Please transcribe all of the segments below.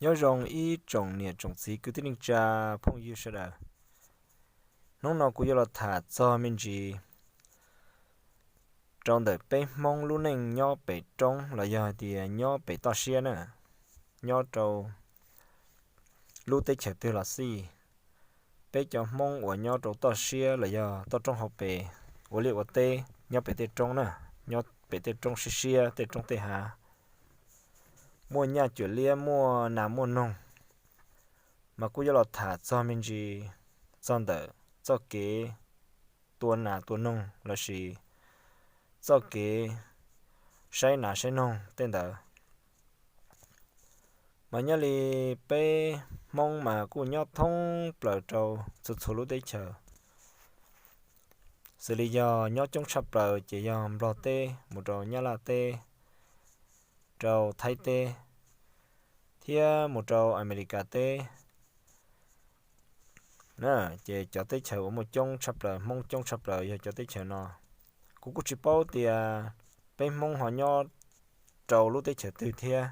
Nyob zoo ib tsoom niam tsoom txiv kwv tij neej tsa phooj ywg sawv daws. Hnub no kuv yuav los tham txog me ntsis rau ntawm peb Hmoob lub neej nyob pem roob los yog hais tias nyob pem toj siab na, nyob rau lub teb chaws twg los xij. Peb cov Hmoob uas nyob rau toj siab los yog toj roob hauv pes, ua liaj ua teb nyob pem tej roob na, nyob pem tej roob siab siab, tej roob tej hav, muaj nyaj cuam liab, muaj nas muaj noog, mas kuj yuav los tham txog me ntsis txog ntawm txoj kev tua nas tua noog lossis txoj kev saib nas saib noog tej ntawd. Mas nyob li peb Hmoob mas kuj nyob thoob plaws rau txhua txhua lub teb chaws, xws li yog nyob coob tshaj plaws ces yog Nplog teb mus rau Nyab Laj teb, rau Thaib teb, thiab mus rau Amelikas teb. Ces cov teb chaws uas muaj coob tshaj plaws, Hmoob coob tshaj plaws yog cov teb chaws no. Kuv kuj tsis paub tias peb Hmoob ho nyob rau lub teb chaws twg thiab,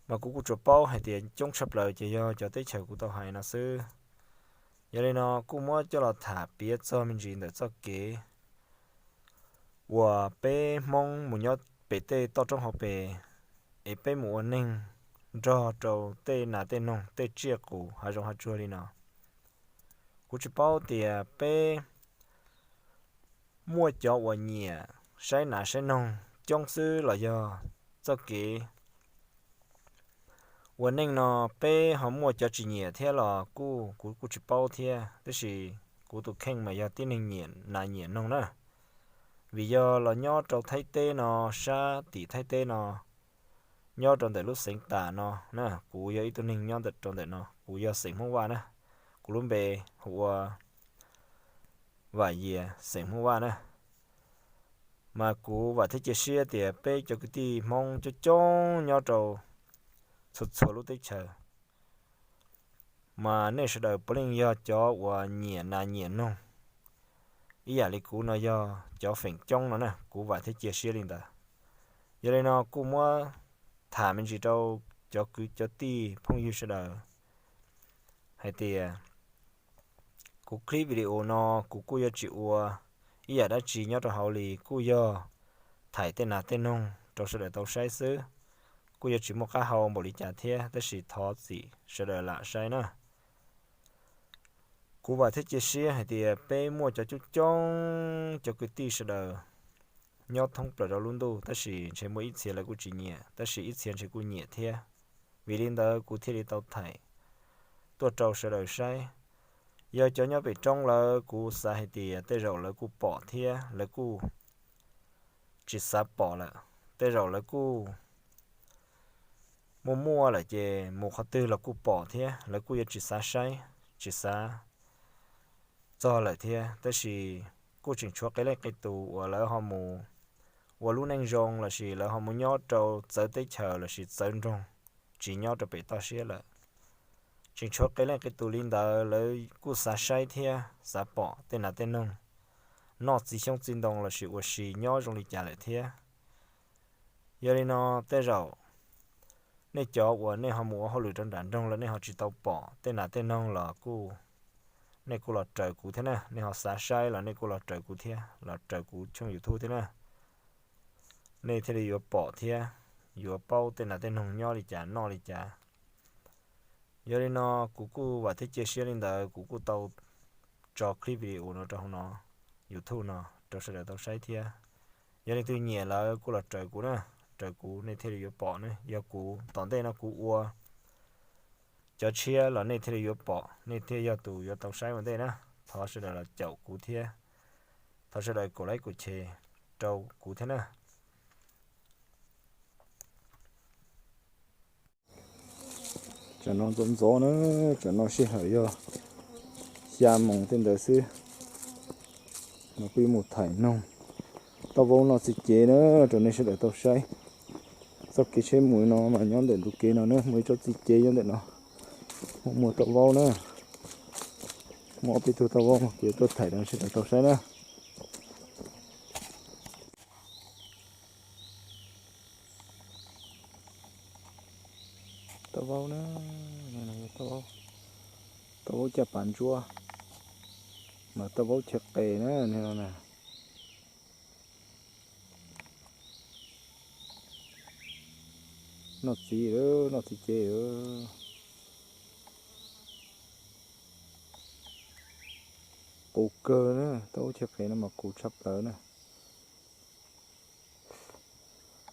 mas kuv kuj tsuas paub hais tias coob tshaj plaws ces yog cov teb chaws kuv tau hais no xwb. Yog li no kuj muab coj los tham piav txog me ntsis ntawm txoj kev uas peb Hmoob mus nyob pem tej toj roob hauv pes, es peb mus ua neeg nrog rau tej nas tej noog, tej tsiaj qus hav zoov hav tsuag li no. Kuv tsis paub tias peb muaj cov uas nyiam saib nas saib noog coob xwb los yog txoj kev ua neej no peb ho muaj cov tsis nyiam thiab los kuj, kuv kuj tsis paub thiab, tab sis kuv tus kheej mas yog tib neeg nyiam nas nyiam noog na. Vim yog los nyob rau Thaib teb no, sab tim Thaib teb no, nyob rau ntawm lub xeev tas no na, kuv yog ib tug neeg nyob rau ntawm no, kuv yog xeem Hmoob Vaj na, kuv lub npe hu ua Vam Yias, xeem Hmoob Vaj na. Mas kuv vam thiab cia siab tias peb cov kwv tij Hmoob coob coob nyob rau txhua txhua lub teb chaws, mas nej sawv daws puav leej yog cov uas nyiam nas nyiam noog ib yam li kuv no yog cov feem coob no na, kuv vam thiab cia siab li ntawd. Yog li no kuj muab tham me ntsis rau cov kwv cov tij phooj ywg sawv daws hais tias kuv clip video no kuv kuj yuav tsis ua ib yam dab tsi nyob rau hauv li, kuj yog thaij tej nas tej noog rau sawv daws tau saib xwb. Kuj yuav tsis muaj qab hau npaum li cas thiab, tab sis thov txim sawv daws lam saib na. Kuv vam thiab cia siab hais tias peb muaj cov coob coob cov kwv tij sawv daws nyob thoob plaws rau lub ntuj, tab sis ntshe muaj ib txhia lawv kuj tsis nyiam, tab sis ib txhia ntshe kuj nyiam thiab. Vim li ntawd kuv thiaj li tau thaij tuaj rau sawv daws saib. Yog cov nyob pem roob lawv kuv xav hais tias tej zaum lawv kuj pom thiab lawv kuj tsis xav pom lawm, tej zaum lawv kuj muaj muaj lawm ces mus qhov twg los kuj pom thiab lawv kuj yuav tsis xav saib, tsis xav txog lawm thiab. Tab sis kuj tseem tshuav qee leej qee tus uas lawv ho mus ua lub neej zoo lossis lawv ho mus nyob rau txawv teb chaws lossis txawv nroog, tsis nyob rau pem toj siab lawm. Tseem tshuav qee leej qee tus li ntawd lawv kuj xav saib thiab xav pom tej nas tej noog noj txiv xyoob txiv ntoo lossis ua si nyob zoo li cas lawm thiab. Yog li no tej zaum nej cov uas nej ho mus ua hauj lwm rau nram nroog los nej ho tsis tau pom tej nas tej noog los kuj, nej kuj los raws kuv thiab na, nej ho xav saib los nej kuj los raws kuv thiab, los raws kuv channel YouTube thiab na. Nej thiaj li yuav pom thiab yuav paub tej nas tej noog nyob li cas noj li cas. Yog li no kuv kuj vam thiab cia siab li ntawd kuv kuj tau tso clip video no rau hauv no, YouTube no rau sawv daws tau saib thiab. Yog leej twg nyiam lawv kuj los raws kuv na, raws kuv nej thiaj li yuav pom ne. Yog kuv tom ntej no kuv ua cov tshiab los nej thiaj li yuav pom, nej thiaj yog tus yuav tau saib ua ntej na. Thov sawv daws los caum kuv thiab, thov sawv daws kaum like kaum share rau kuv thiab na. Tam no ntxov ntxov na, tam no sij hawm yog xya moos tej ntawd xwb. No kuj yuav mus thaij noog toj vaub noj txiv cev na, rau nej sawv daws tau saib. Txoj kev tsheb mus no mas nyob ntawm ntug kev no na, muaj ib tsob txiv cev nyob ntawm no, muaj muaj toj vaub na. Muaj ob peb tug toj vaub mas kuv yuav tuaj thaij rau sawv daws tau saib na. Toj vaub Toj vaub caj pas ntsuab, mas toj vaub chaw qes na, no na. Noj txiv, noj txiv cev. Qus kawg na, toj vaub chaw qes no mas qus tshaj plaws na.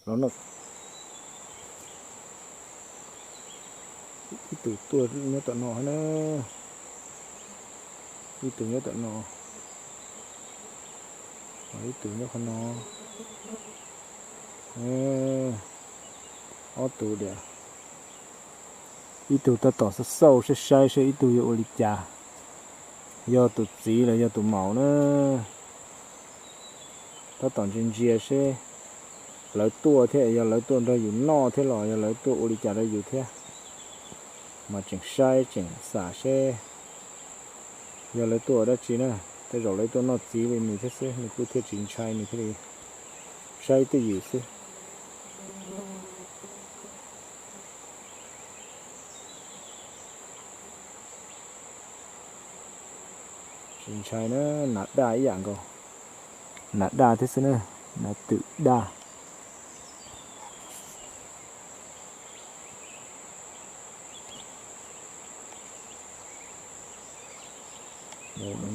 Los noj. Ib tug tuaj nyob tom no na. Ib tug nyob tom no. Ib tug nyob qhov no. Ob tug diam. Ib tug tab tom xauj xauj saib saib seb ib tug yuav ua li cas, yog tus txiv los yog tus maum na. Tab tom ntsia ntsia seb lawv tuaj thiab, yog lawv tuaj nrog yus noj thiab los yog lawv tuaj ua li cas rau yus thiab. Mas tseem saib tseem xam seb yog lawv tuaj ua dab tsi na. Tej zaum lawv tuaj noj txiv li nws thiab xwb, nws kuj thiaj tsis ntshai, nws thiaj li saib twj ywm xwb. Tsis ntshai na, nas daj ib yam nkaus. Nas daj thiab xwb na, nas twm daj.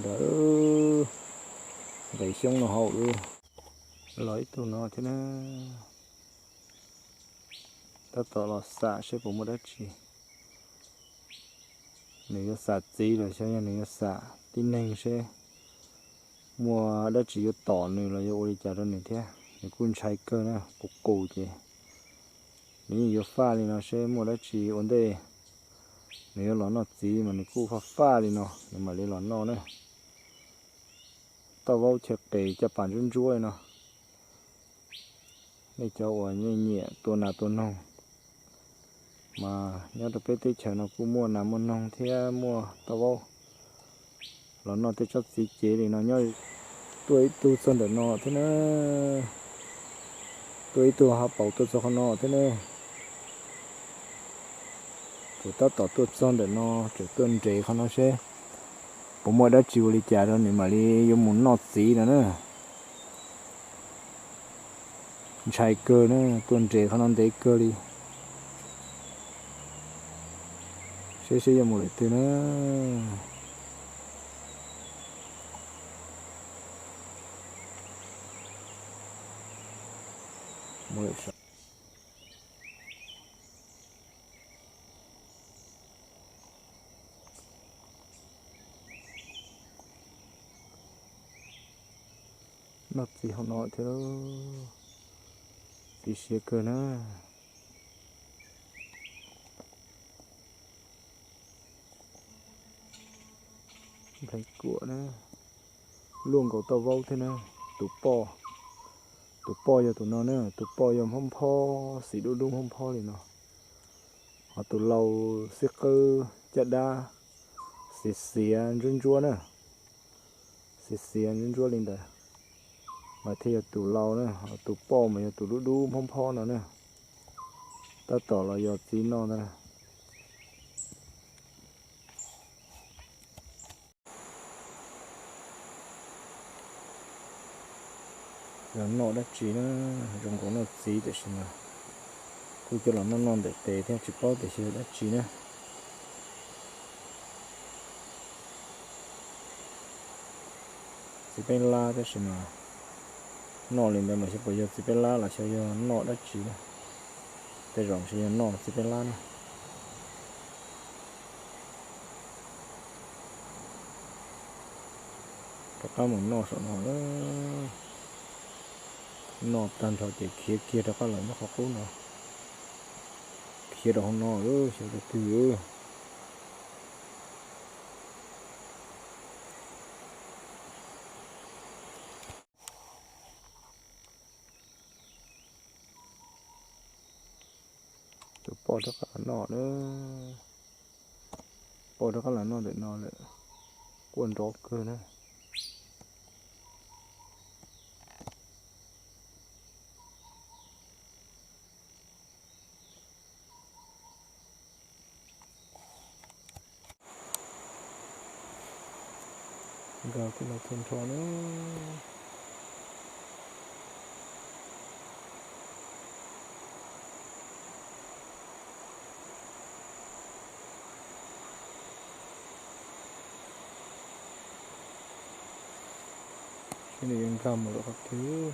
Ntawd nqes xyoob no hauv. Los ib tug no thiab na. Tab tom los xam seb puas muaj dab tsi. Nws yuav xam txiv los xyov yog nws yuav xam tib neeg seb muaj dab tsi yuav tom nws los yuav ua li cas rau nws thiab. Nws kuj ntshai kawg na, qus qus ces nws yeej yuav faj li no seb muaj dab tsi ua ntej nws yuav los noj txiv mas nws kuj faj faj li no nws mam li los noj na. Toj vaub chaw qes caj pas ntsuab ntsuab li no. Nej cov uas nyiam tua nas tua noog mas nyob rau peb teb chaws no kuj muaj nas muaj noog thiab muaj toj vaub los noj tej tsob txiv cev li no nyob. Tuaj ib tug txog ntawm no thiab na. Tuaj ib tug ho paus tuaj txog qhov no thiab ne. Tseem tab tom tuaj txog ntawm no, tseem tuaj nres qhov no seb puas muaj dab tsi ua li cas rau nws mam li yuav mus noj txiv no na. Ntshai kawg na, tuaj nres qhov no ntev kawg li. Seb seb yuav mus lawm twg na. Noj txiv hauv no thiab, txiv siav kawg na. Nplev kuam na, luaj nkaus toj vaub thiab na. Tus poj, tus poj yog tus no na, tus poj yog nphob nphob, xim dub dub nphob nphob li no. Ho tus lau xib qwb caj dab xiav xiav ntsuab ntsuab na, xiav xiav ntsuab ntsuab li ntawd, mas thiaj yog tus lau na. Ho tus poj mas yog tus dub dub nphob nphob no na. Tab tom los yos txiv noj ntag. Los noj dab tsi na, zoo nkaus noj txiv tiam sis mas kuj coj los noj noj ntawm tes thiab tsis paub tias xyov yog dab tsi na. Txiv peb lab tab sis mas noj li ntawd mas xyov puas yog txiv peb lab los xyov yog noj dab tsi na. Tej zaum xyov yog noj txiv peb lab na. Rov qab mus noj saum no. Noj tag nrho ces khiav kiag rov qab los nyob qhov qub no. Khiav rau hauv no xyov rau twg. Tus poj rov qab los noj na. Poj rov qab los noj ntawm no lawm. Quaj nrov kawg na. Nkag kiag los tag nrho na. Seb nws yuav nkag mus lawm qhov twg.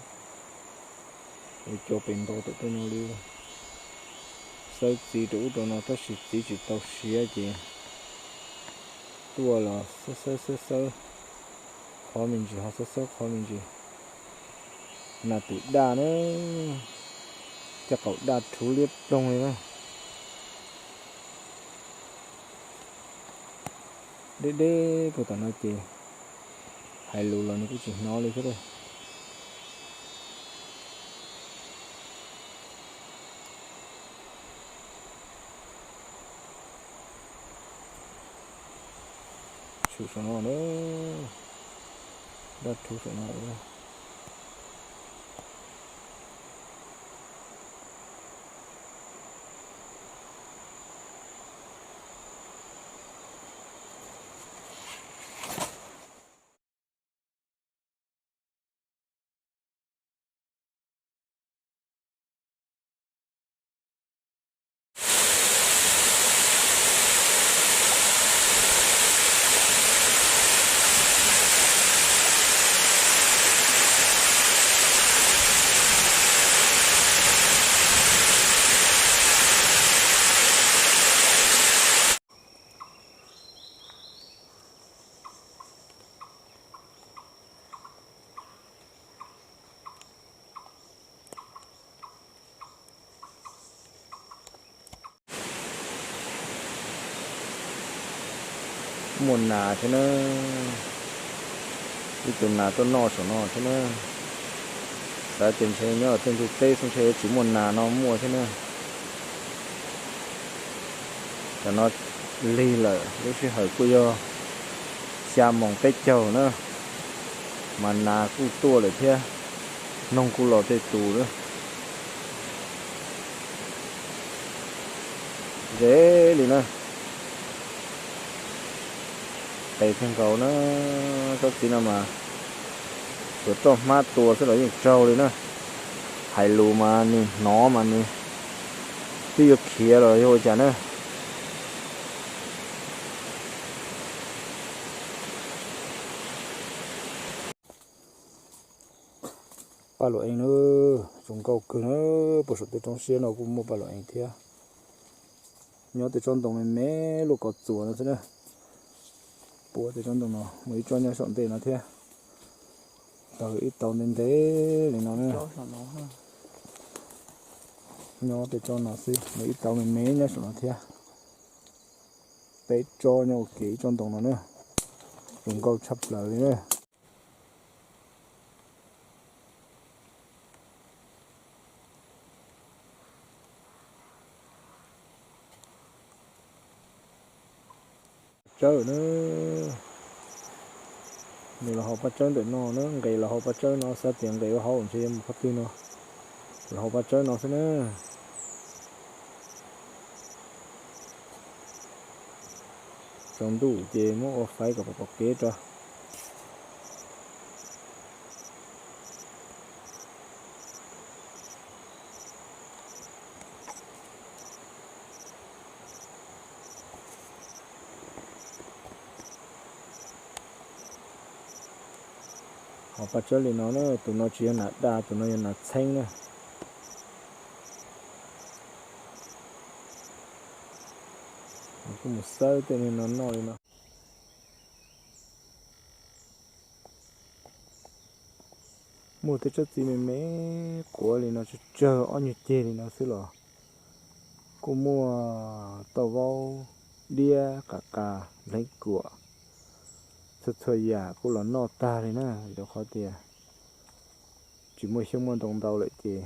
Ua cov pem ntaus tom tej no li. Xawb txiv rau ub rau no tab sis txiv tsis tau siav ces tuaj los xawb xawb xawb xawb qhov me ntsis ho xawb xawb qhov me ntsis. Nas twm daj na, caj qaum daj rhuv liab ploog li na. Deb deb puag tom no ces hais lus los nws kuj tsis hnov li thiab. Tshwm saum no na, daj rhuv saum no. Muaj nas thiab na, ib tug nas tuaj noj saum no thiab na. Xav tias ntshe nyob tej ntug teb xwb ntshe yuav tsis muaj nas no muaj thiab na. Tam no lig lawm, lub sij hawm kuj yog xya moos peb caug na, mas nas kuj tuaj lawm thiab, noog kuj los tej tus na. Ze li na, qes kawg nkaus na, tsob txiv no mas tsuas roj hmab tua xwb los yeej raug li na. Hais lus mas nws hnov mas nws twb yuav khiav los yog ua cas na. Paj luam eev na, zoo nkauj kawg na, puag saum tej roob siab no kuj muaj paj luam eev thiab. Nyob tej tsob ntoo me me luaj kos txuas no xwb na. Puag tej tsob ntoo no muaj ib tsob nyob saum ntej no thiab. Tau ib tau ntev ntev li no na. Nyob tej tsob no xwb muaj ib tau me me nyob saum no thiab. Peb tsob nyob ua ke ib tsob ntoo no na. Zoo nkauj tshaj plaws li na. Tsawb na, nws los haus paj tsawb ntawm no na, nqes los haus paj tsawb no, xav tias nqes ua hauv ntshe yuav mus qhov twg no, los haus paj tsawb no xwb na. Tsaus ntuj ces muab ua faiv kom pom kev rau. Haus paj tsawb li no na, tus no tsis yog nas daj, tus no yog nas txheeb na. Kuj mus xawb tej no noj li no. Muaj tej tsob txiv me me quav li no tsawg tsawg ob nyuag ceg li no xwb los kuj muaj tauj vaub, diab, qas qas, npleev kuam, txhua txhua yam kuj los noj tag li na, rau qhov tias tsis muaj xyoob muaj ntoo ntau lawm ces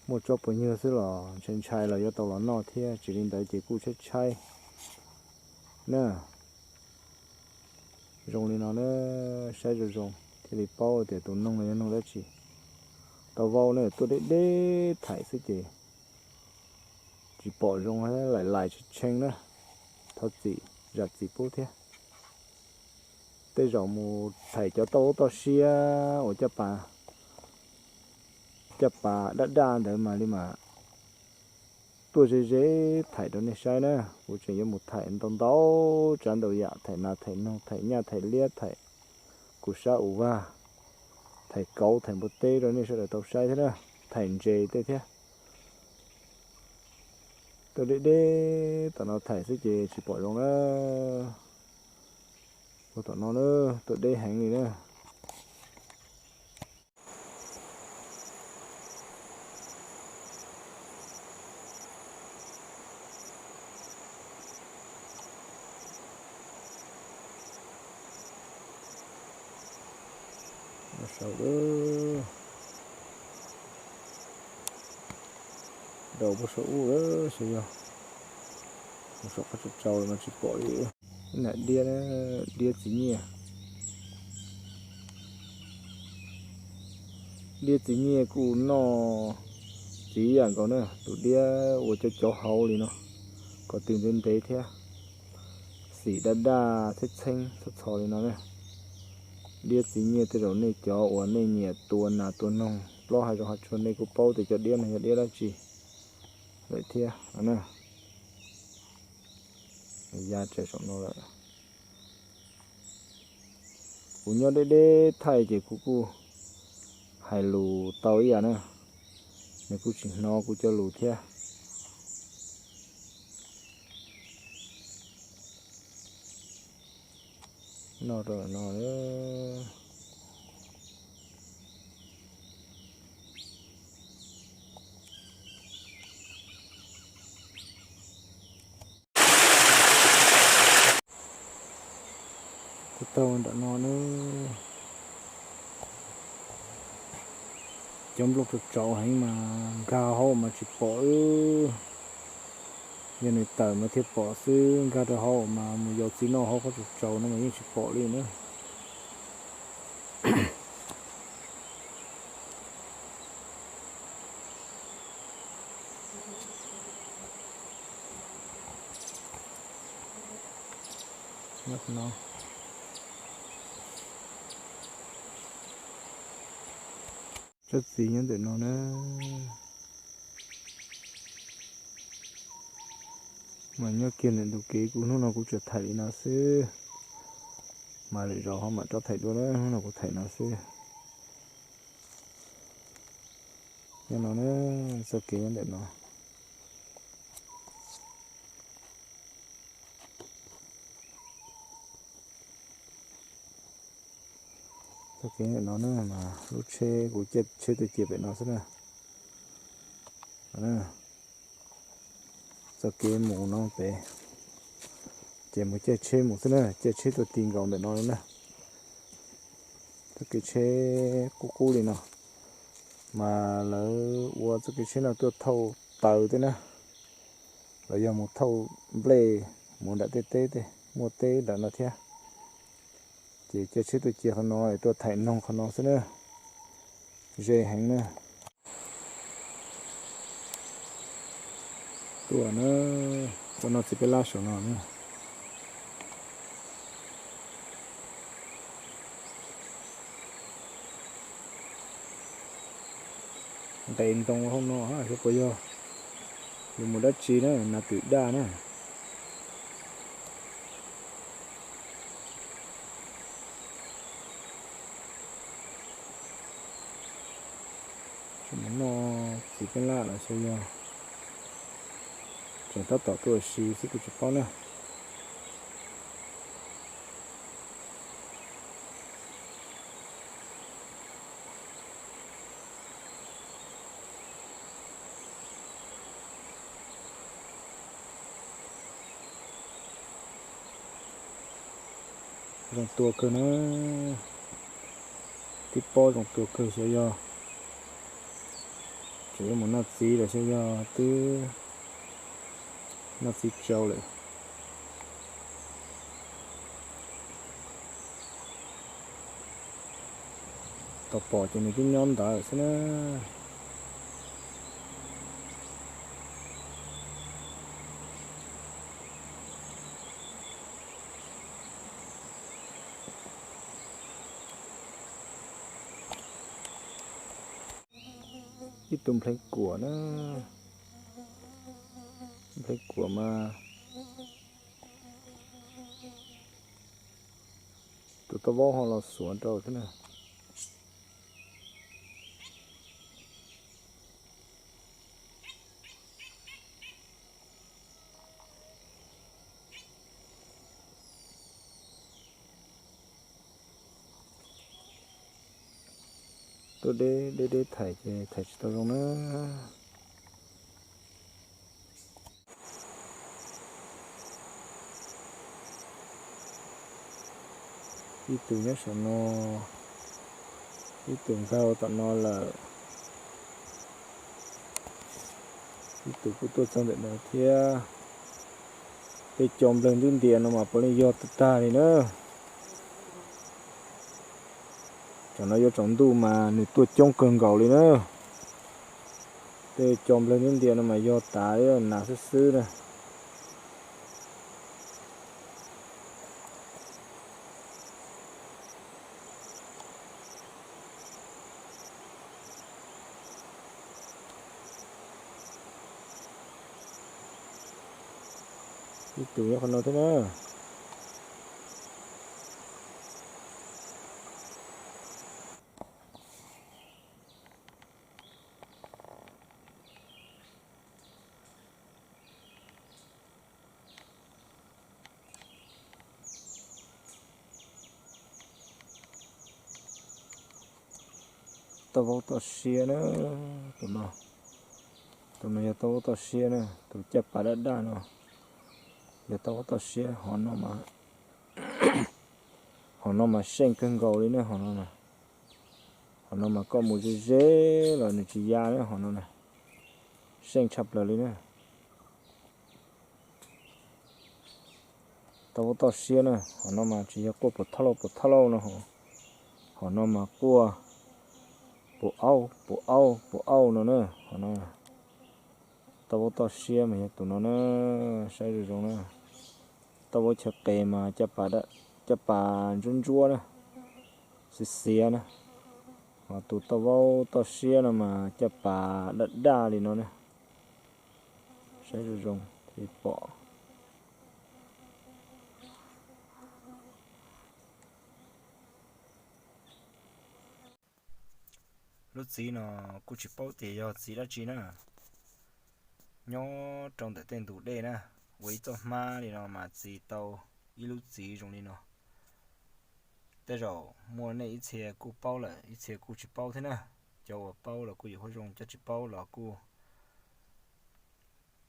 muaj tsob puas nyuag xwb los ntshai ntshai los yuav tau los noj thiab, tsis li ntawd ces kuj tshaib tshaib na. Zoo li no na, saib zoo zoo thiaj li paub tias tus noog no yog noog dab tsi. Tau vau na tuaj deb deb thaim xwb ces tsis pom zoo, laim laim tshee tshee na. Thov txim, zam txim pub thiab. Tej zaum mus thaim cov toj ub toj siab uas caj pas, caj pas daj daj ntawd mas li mas tuaj ze ze thaim rau nej saib na. Kuv tseem yuav mus thaim ntau ntau tsav ntau yam, thaim nas thaim noog, thaim nyaj thaim liab, thaim kuv sab u vag, thaim kauv thaim npua teb rau nej sawv daws tau saib thiab na. Thaim ntses tej thiab. Tuaj deb deb tom no thaim xwb ces tsis pom zoo na. Ua tom no na, tuaj deb heev li na. Sau, rau puag saum ub xyov yog, mus saum qhov tsaus tsaus no tsis pom li. Ib nam diab, diab txiv nyiaj. Diab txiv nyiaj kuj noj txiv yam nkaus na, tus diab uas cov cov hauv li no, ko tw ntev ntev thiab, xim daj daj txheeb txheeb txho txho li no na. Diab txiv nyiaj tej zaum nej cov uas nej nyiam tua nas tua noog plaub hav zoov hav tsuag nej kuj paub tias cov diab no yog diab dab tsi lawm thiab na. Ya tsawv saum no lawm. Kuv nyob deb deb thaij ces kuv kuj hais lus tau ib yam na, nws kuj tsis hnov kuv cov lus thiab. Noj rau no. Kuv tau nram no na. Cov nplooj tsaus tsaus heev mas nkag hauv mas tsis pom. Yog nws tawm mas thiaj pom xwb, nkag rau hauv mas mus yos txiv noj hauv qhov tsaus tsaus no mas yeej tsis pom li na. Tsob txiv nyob ntawm no na. Mas nyob kiag ntawm ntug kev kuv hnub no kuv tsuas thaim li no xwb. Mas lwm zaus ho mam rov thaim dua na, hnub no kuv thaim no xwb. Nyob no na, txoj kev nyob ntawm no. Txoj kev ntawm no na, mas lub tsheb kuv caij tsheb tuaj cia pem no xwb na. Txoj kev mus no pem, ces mus caij tsheb mus xwb na, caij tsheb tuaj ti nkaus ntawm no na. Txoj kev tsheb qub qub li no, mas lawv ua txoj kev tsheb no tuaj thauj taws tej na, los yog mus thauj nplej mus nram tej teb tej muaj teb nram no thiab. Ces caij tsheb tuaj cia qhov no es tuaj thaim noog qhov no xwb na. Ze heev na. Tuaj na, tuaj noj txiv peb lab saum no na. Nqes ntoo hauv no xyov puas yog yus mus dab tsi na, nas twm daj na. Tseem mus noj txiv peb lab los xyov yog tseem tab tom tuaj ua si xwb kuv tsis paub na. Zoo tua kawg na, tib pob zoo tua kawg xyov yog tseem yuav mus noj txiv los xyov yog twb noj txiv tsau lawm. Tau pom ces nws twb nyob ntawd xwb na. Ib tug nplheev kuam na, nplheev kuam mas tus toj vaub ho los xuav rau thiab na. Tuaj deb deb deb thaij ces thaij tsis tau zoo na. Ib tug nyob saum no, ib tug nkag tom no lawm, ib tug kuj tuaj txog ntawm no thiab. Tej co nplawg ntub ntias no mas puav leej yog tag tag li na. Tsaum no yuav tsaus ntuj mas nws tuaj coob kawg nkaus li na. Tej co nplawg ntub ntias no mas yog tas li nas xwb xwb na. Ib tug nyob qhov no thiab na. Toj vaub toj siab na, tus no, tus no yog toj vaub toj siab na, tus caj pas daj daj no yog toj vaub toj siab. Hom no mas seej kawg nkaus li na, hom no, hom no mas koj mus ze ze los nws tsis ya na, hom no na, seej tshaj plaws li na. Toj vaub toj siab na, hom no mas tsis yog quaj puas thauj lauj puas thauj lauj no, hom no mas quaj puas auj puas auj puas auj no na, hom no. Toj vaub toj siab mas yog tus no na, saib zoo zoo na. Toj vaub chaw qes mas caj pas ntsuab ntsuab na, xiav xiav na. Ho tus toj vaub toj siab no mas caj pas daj daj li no na. Saib zoo zoo thiaj pom. Lub txiv no kuj tsis paub tias yog txiv dab tsi na. Nyob rau ntawm tej ntug dej na, ua ib txoj hmab li no mas txi tau ib lub txiv zoo li no. Tej zaum muaj nej ib txhia kuj paub lawm, ib txhia kuj tsis paub thiab na. Cov uas paub los kuj yuav huab zoo, cov tsis paub los kuj,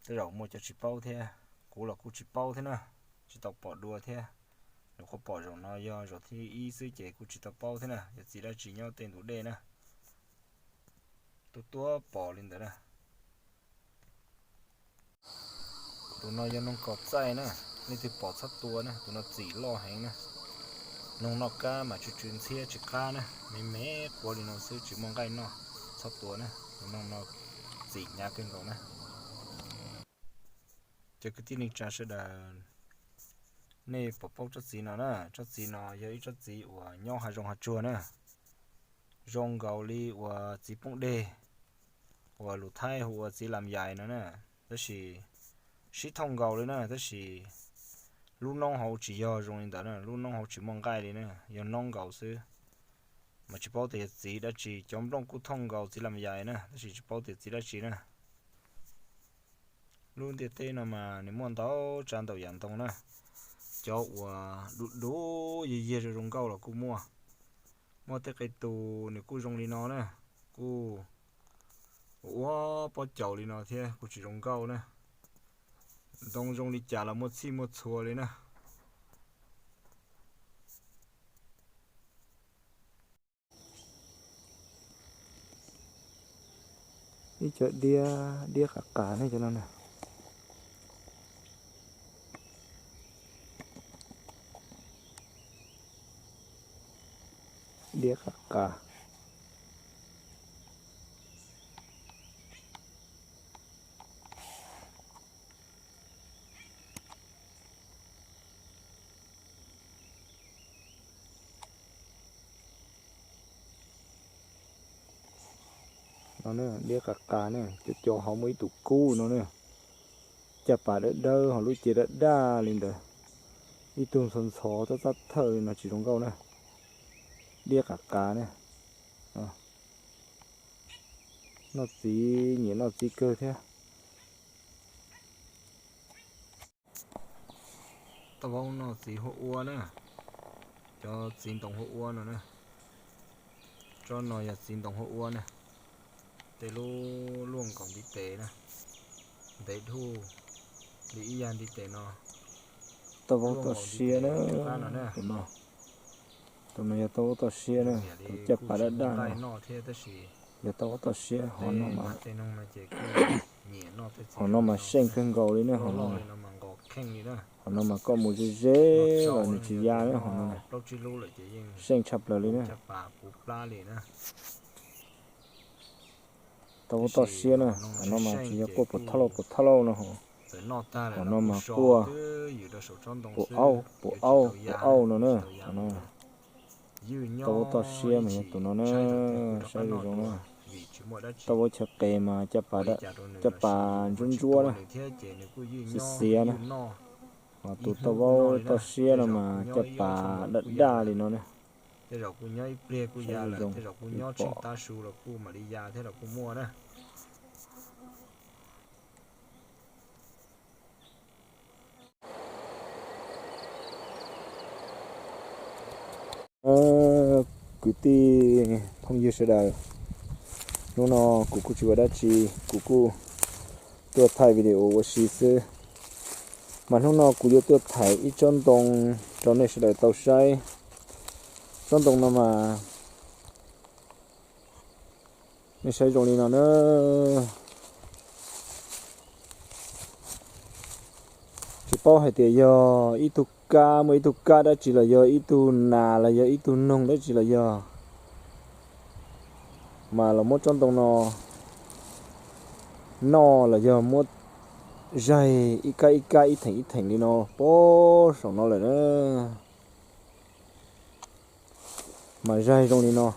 tej zaum muaj cov tsis paub thiab. Kuv los kuj tsis paub thiab na, tsis tau pom dua thiab. Nyuam qhuav pom zaum no yog zaum thib ib xwb ces kuj tsis tau paub thiab na, yog txiv dab tsi nyob tej ntug dej na. Tuaj tuaj pom li ntawd na. Tus no yog noog kaus txaij na, leej twg pom txhob tua na, tus no txim loj heev na. Noog noj kab mas tsw tsw ntxhiab tsis qab na, me me quav li no xwb tsis muaj nqaij noj, txhob tua na. Tus noog no txim hnyav kawg nkaus na. Cov kwv tij neej tsa sawv daws, nej puas paub tsob txiv no na? Tsob txiv no yog ib tsob txiv uas nyob hav zoov hav tsuag na, zoo nkaus li uas txiv poob deg uas lus Thaib hu ua txiv lam yais no na, tab sis sib thooj nkaus li na, tab sis lub noob hauv tsis yog zoo li ntawd na, lub noob hauv tsis muaj nqaij li na, yog noob nkaus xwb. Mas tsis paub tias yog txiv dab tsi, cov nplooj kuj thooj nkaus txiv lam yais na, tab sis tsis paub tias txiv dab tsi na. Lub ntiaj teb no mas nws muaj ntau tsav ntau yam ntoo na, cov uas du du yig yig zoo zoo nkauj los kuj muaj. Muaj tej qe tus nws kuj zoo li no na, kuj ua pob caus li no thiab kuj tsis zoo nkauj na. Ntoo zoo li cas los muaj txhij muaj txhua li na. Ib co diab, diab qas qas ne cov no na. Diab qas qas. No na, diab qas qas na, cov cov hauv muaj ib tug kub no na. Caj pas dawb dawb ho lub cev daj daj li ntawd. Ib tug ntxhov ntxhov txab txab thawj li no tsis zoo nkauj na. Diab qas qas na. Noj txiv, nyiam noj txiv kawg thiab. Toj vaub noj txiv huab ua na, cov txiv ntoo huab ua no na. Tsob no yog txiv ntoo huab ua na, tej lub luaj nkaus ntiv tes na, ntev dhuj li ib yam ntiv tes no. Toj vaub toj siab na, tus no. Tus no yog toj vaub toj siab na, tus caj pas daj daj no. Yog toj vaub toj siab, hom no mas, hom no mas seej kawg nkaus li na, hom no. Hom no mas koj mus ze ze los nws tsis ya na, hom no seej tshaj plaws li na. Toj vaub toj siab na, hom no mas tsis yog quaj puas thauj lauj puas thauj lauj no, hom no mas quaj puas auj puas auj puas auj no na, hom no. Toj vaub toj siab mas yog tus no na, saib zoo zoo na. Toj vaub chaw qes mas caj pas ntsuab ntsuab na, xiav xiav na. Ho tus toj vaub toj siab no mas caj pas daj daj li no na. Tej zaum kuj nyob ib pliag kuj ya lawm, tej zaum kuj nyob tsheej tav su los kuj mam li ya thiab los kuj muaj na. Kwv tij phooj ywg sawv daws, hnub no kuv kuj tsis ua dab tsi, kuv kuj tuaj thaij video ua si xwb. Mas hnub no kuv yuav tuaj thaij ib tsob ntoo rau nej sawv daws tau saib. Tsob ntoo no mas nej saib zoo li no na. Tsis paub hais tias yog ib tug kab, muaj ib tug kab dab tsi los yog ib tug nas los yog ib tug noog dab tsi los yog, mas los muab tsob ntoo no noj los yog muab zaig ib kab ib kab ib theem ib theem li no puag saum no lawm na. Mas zaig zoo li no.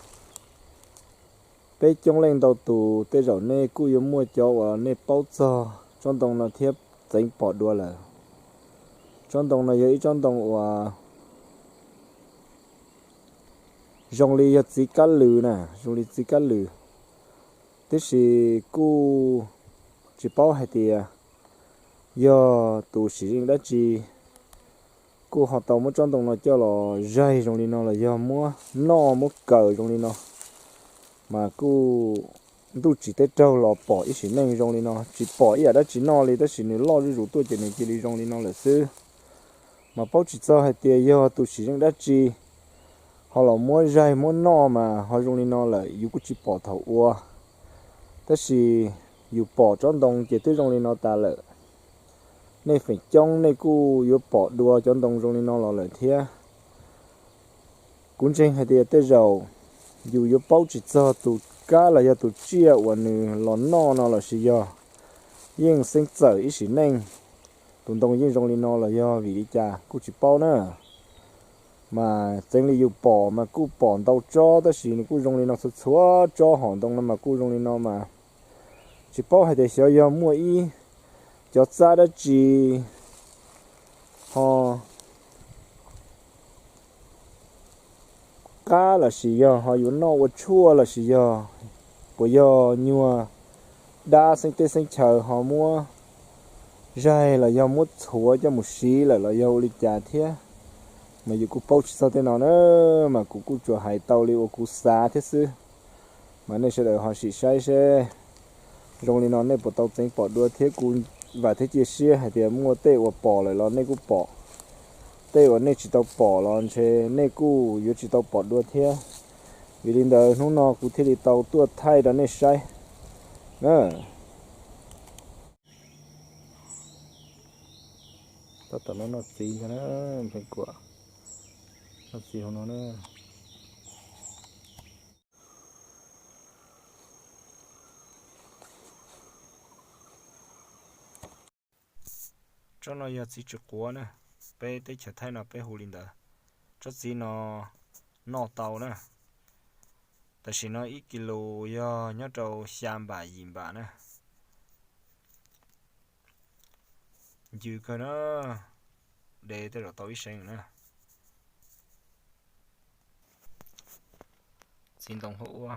Peb coob leej ntau tus tej zaum nej kuj yuav muaj cov uas nej paub txog tsob ntoo no thiab txeev pom dua lawm. Tsob ntoo no yog ib tsob ntoo uas zoo li yog txiv kab lws na, zoo li txiv kab lws, tiam sis kuj tsis paub hais tias yog tus sim zeej dab tsi kuj ho tau muab tsob ntoo no coj los zaig zoo li no los yog muab noj muab kaws zoo li no. Mas kuj ntuj tsim teb raug los pom ib sim neej zoo li no, tsis pom ib yam dab tsi noj li tab sis nws loj zuj zus tuaj ces nws cia li zoo li no lawm xwb. Mas paub tsis txog hais tias yog tus sim zeej dab tsi ho los muab zaig muab noj mas ho zoo li no lawm, yus kuj tsis pom thaum ua. Tab sis yus pom tsob ntoo ces twb zoo li no tas lawm. Nej feem coob nej kuj yuav pom dua cov ntoo zoo li no los lawm thiab. Kuv ntseeg hais tias tej zaum yus yuav paub tsis txog tus kab los yog tus tsiaj uas nws los noj no los sis yog yeej xeeb txawm ib sim neej tus ntoo yeej zoo li no los yog vim li cas kuj tsis paub na. Mas txeev li yus pom mas kuj pom ntau tsob tab sis nws kuj zoo li no txhua txhua tsob, hom ntoo no mas kuj zoo li no mas tsis paub hais tias xyov yog muaj ib cov txab dab tsi ho qab los sis yog ho yuav noj ua tshuaj los sis yog puas yog nyuag dab xeeb teb xeeb chaw ho muab zaig los yog muab txhuav coj mus siv lawm los yog ua li cas thiab. Mas yus kuj paub tsis txog tej no na, mas kuv kuj tsuas hais tau li uas kuv xav thiab xwb. Mas nej sawv daws ho sim saib seb zoo li no nej puas tau txeev pom dua thiab. Kuv vam thiab cia siab hais tias muaj tej uas pom lawm los nej kuj pom, tej uas nej tsis tau pom los ntshe nej kuj yuav tsis tau pom dua thiab. Vim li ntawd hnub no kuv thiaj li tau tuaj thaij rau nej saib na. Tab tom no noj txiv ntag na, npleev kuam noj txiv hauv no na. Tsob no yog txiv tsw quav na, peb teb chaws Thaib no peb hu li ntawd. Tsob txiv no noj tau na. Tam sim no ib kis lus yog nyob rau xya npam yim npam na. Ncw kawg na, de tej zaum tau ib seev na. Txiv ntoo hauv ua,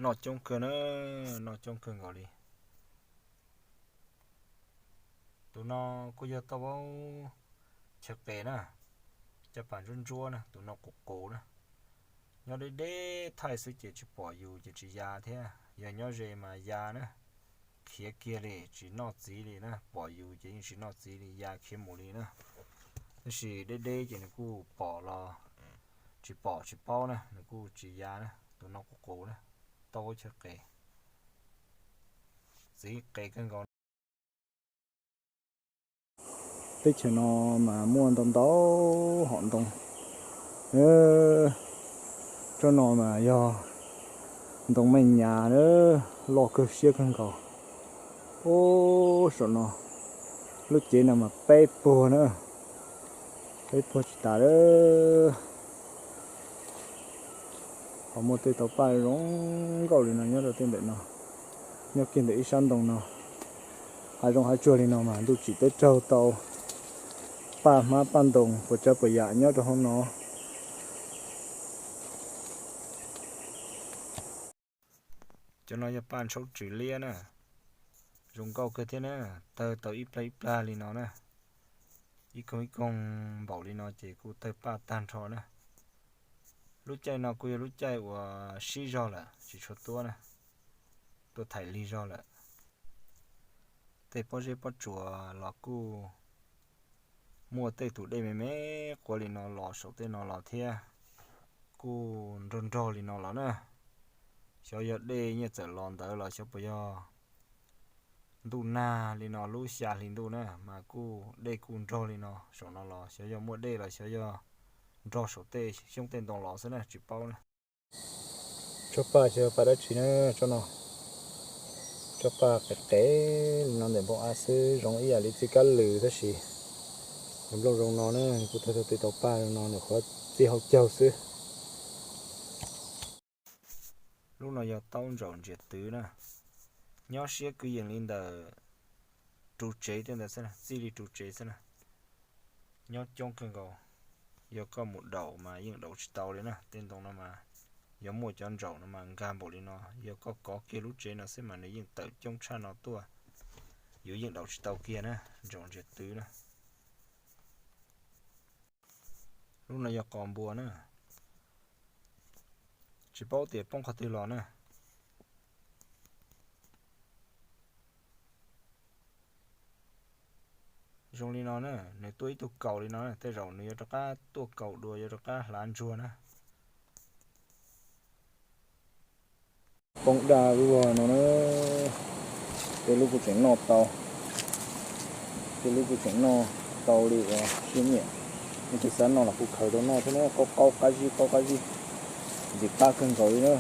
noj coob kawg na, noj coob kawg nkaus li. Tus no kuj yog tauj vaub chaw qes na, caj pas ntsuab ntsuab na, tus no qus qus na. Nyob deb deb thaij xwb ces tsis pom yus ces tsis ya thiab, yog nyob ze mas ya na. Khiav kiag li tsis noj txiv li na, pom yus ces yeej tsis noj txiv li, ya khiav mus li na. Tab sis deb deb ces nws kuj pom los tsis pom tsis paub na, nws kuj tsis ya na, tus no qus qus na, tauj vaub chaw qes. Txiv qes kawg nkaus. Teb chaws no mas muaj ntau ntau hom ntoo. Tsob no mas yog ntoo me nyuam na, loj kawg siab kawg nkaus. Ub, saum no lub cev no mas peb puag na, peb puag tsis tas lawm. Ho muaj tej tauv paj zoo nkauj li no nyob rau tej ntawm no, nyob kiag ntawm ib sab ntoo no. Hav zoov hav tsuag li no mas ntuj tsim teb raug tau paj hmab paj ntoo puas tsav puas yam nyob rau hauv no. Cov no yog paj ntshaub tswm liab na, zoo nkauj kawg thiab na, tawg tau ib plag ib plag li no na, ib koog ib koog npaum li no ces kuj tawg paj tag nrho na. Lub caij no kuj yog lub caij uas sib zog lawm tsis tshua tuab na, tuaj thaiv lig zog lawm. Tej pob zeb pob tsuas los kuj muaj tej tus dej me me quav li no los saum tej no los thiab, kuj nrog nrog li no los na. Xyov yog dej nyiaj txawm los ntawd los xyov puas yog ntuj nag li no lub xya hli ntuj na mas kuj dej kuj nrog li no saum no los xyov yog muaj dej los xyov yog nrog saum tej xyoob tej ntoo los xwb na tsis paub na. Tsob paj xyov paj dab tsi na, tsob no, tsob paj qev qev li no ntawm npoo av xwb zoo ib yam li txiv kab lws tab sis nws nplooj zoo no na, kuj tawg tau tej tauv paj zoo no nws qhuav txij hauv caug xwb. Lub no yog taub ntsaum ntsia twv na, nyob siab kwv yees li ntawm ru tsev tej ntawd xwb, txij li ru tsev xwb na. Nyob coob kawg nkaus, yog koj mus daus mas yeej daus tsis tau li na. Tej ntoo no mas yog muaj cov ntsaum no mas nkag npaum li no, yog koj kov kiag lub tsev no xwb mas nws yeej tawm coob tshaj no tuaj, yus yeej daus tsis tau kiag na, ntsaum ntsia twv na. Lub no yog qos npua na, tsis paub tias poob qhov twg los na. Zoo li no na, nws tuaj ib tug kaus li no, tej zaum nws yuav rov qab tuaj kaus dua yuav rov qab hlav ntsuag na. Poob daj lub no na, tej lub kuj tseem noj tau, tej lub kuj tseem noj tau li uas siab nyiam. Nej twg xav noj los kuj khaws rau noj thiab na, qaub qaub qab zib qaub qab zib, ntxim qab kawg nkaus li na.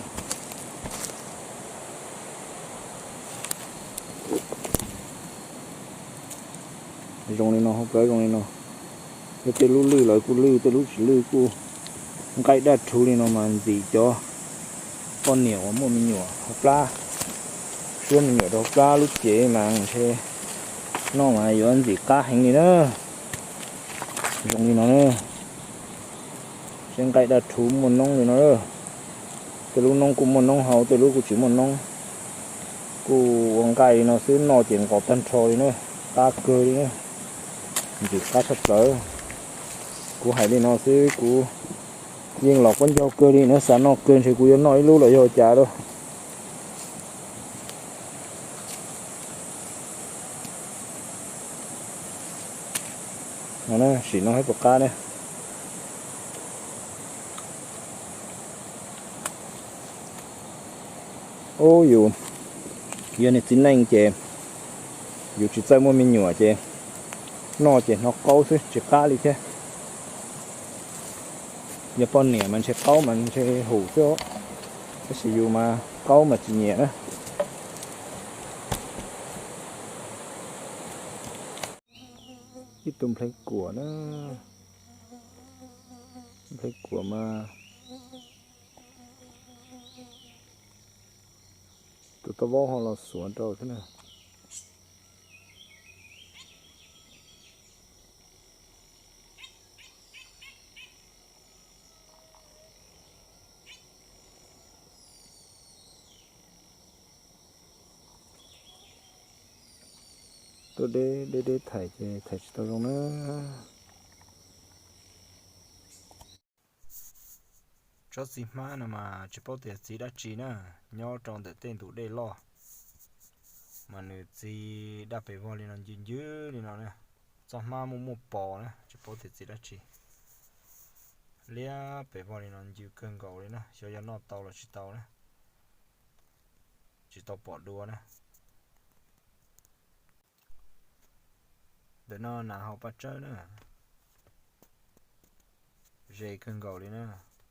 Zoo li no, hauv plawv zoo li no, yog tej lub lwj lawv kuj lwj, tej lub tsis lwj kuj nqaij daj rhuv li no mas ntxim cov poj niam uas muaj me nyuam hauv plab, suab me nyuam rau hauv plab lub cev mas ntshe noj mas yuav ntxim qab heev li na. Zoo li no na, seb nqaij daj rhuv muaj noob li no. Tej lub noob kuj muaj noob hau, tej lub kuj tsis muaj noob, kuj ua nqaij li no xwb, noj ces nqos tag nrho li na, qab kawg li na, ntxim qab tshaj plaws. Kuv hais li no xwb kuv yeej los quab ncaug kawg li na, xav noj kawg ntshe kuv yuav noj ib lub los yog cas lawm. No sim no saib puas qab ne. Ub, yus yog niag txiv neej ces yus tsis txawj muaj me nyuam ces noj ces hnov qaub xwb tsis qab li thiab. Yog poj niam mas ntshe qaub mas ntshe hum xwb, tab sis yus mas qaub mas tsis nyiam na. Ib tug nplhaib kuam na, nplhaib kuam mas Tus toj vaub ho los xuav rau thiab na. Tuaj deb deb deb thaim ces thaim tsis tau zoo na. Tsob txiv hmab no mas tsis paub tias txiv dab tsi na, nyob rau ntawm tej ntug dej loj, mas nws txiv daj pes vog li no ncw ncw li no na. Txoj hmab muaj muaj pos na, tsis paub tias txiv dab tsi. Liab pes vog li no ncw kawg nkaus li na, xyov yog noj tau los tsis tau na, tsis tau pom dua na. Ntawm no nas hau paj tsawb na, ze kawg nkaus li na,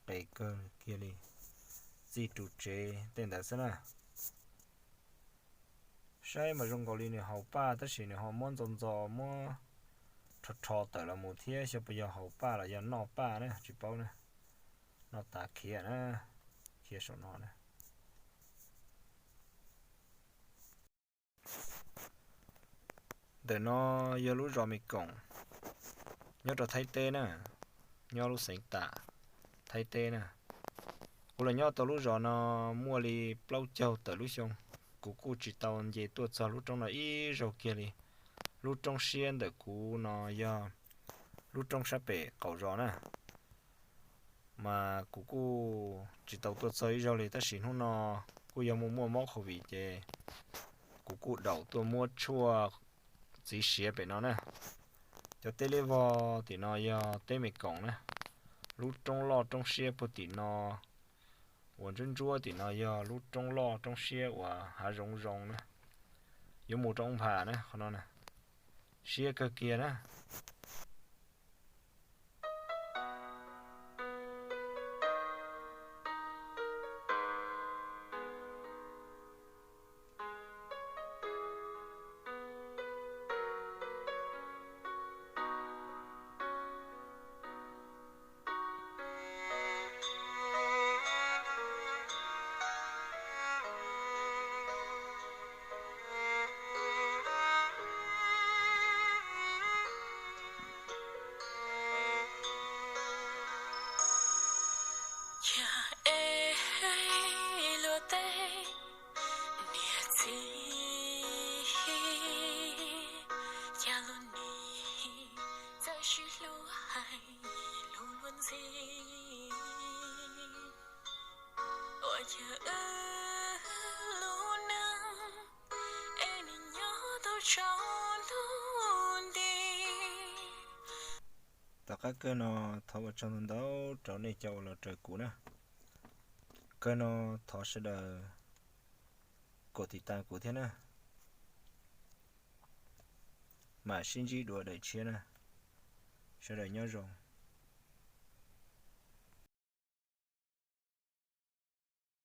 qes kawg kiag li, txij ru tsev tej ntawd xwb na. Saib mas zoo nkaus li nws haus paj tab sis nws ho muab ntxo ntxo muab rho rho tawm los mus thiab, xyov puas yog haus paj los yog noj paj na, tsis paub na. Noj tas khiav na, khiav saum no na. Ntawm no yog lub zos Mes Koom, nyob rau Thaib teb na, nyob lub xeev tam Thaib teb na. Kuv los nyob tau lub zos no muaj li plaub caug tawm lub xyoo, kuv kuj tsis tau nce tuaj txog lub roob no ib zaug kiag li. Lub roob siab ntawm kuv no yog lub roob sab pem qaum zos na, mas kuv kuj tsis tau tuaj txog ib zaug li, tab sis hnub no kuj yog muaj muaj mob covid ces kuv kuj daum tuaj muab tshuaj txiv siav pem no na. Cov teb liab vog tim no yog teb Mes Koom na. Lub roob loj roob siab puag tim no uas ntsuab ntsuab tim no yog lub roob loj roob siab uas hav zoov zoo na, yuav mus rau Nphas na, qhov no na, siab kawg kiag na. Cas es luag tej niam txiv, cas luag nim txawj sib hlub hais lus luag ntxhi. Ua cas wb lub neej es nim nyob tau tsaus ntuj nti. Tom qab kawg no thov ua tsaug ntau ntau rau nej cov uas los raws kuv na. Kawg no thov sawv daws kom tiv tas kuv thiab na. Mam sib ntsib dua daim tshiab na. Sawv daws nyob zoo.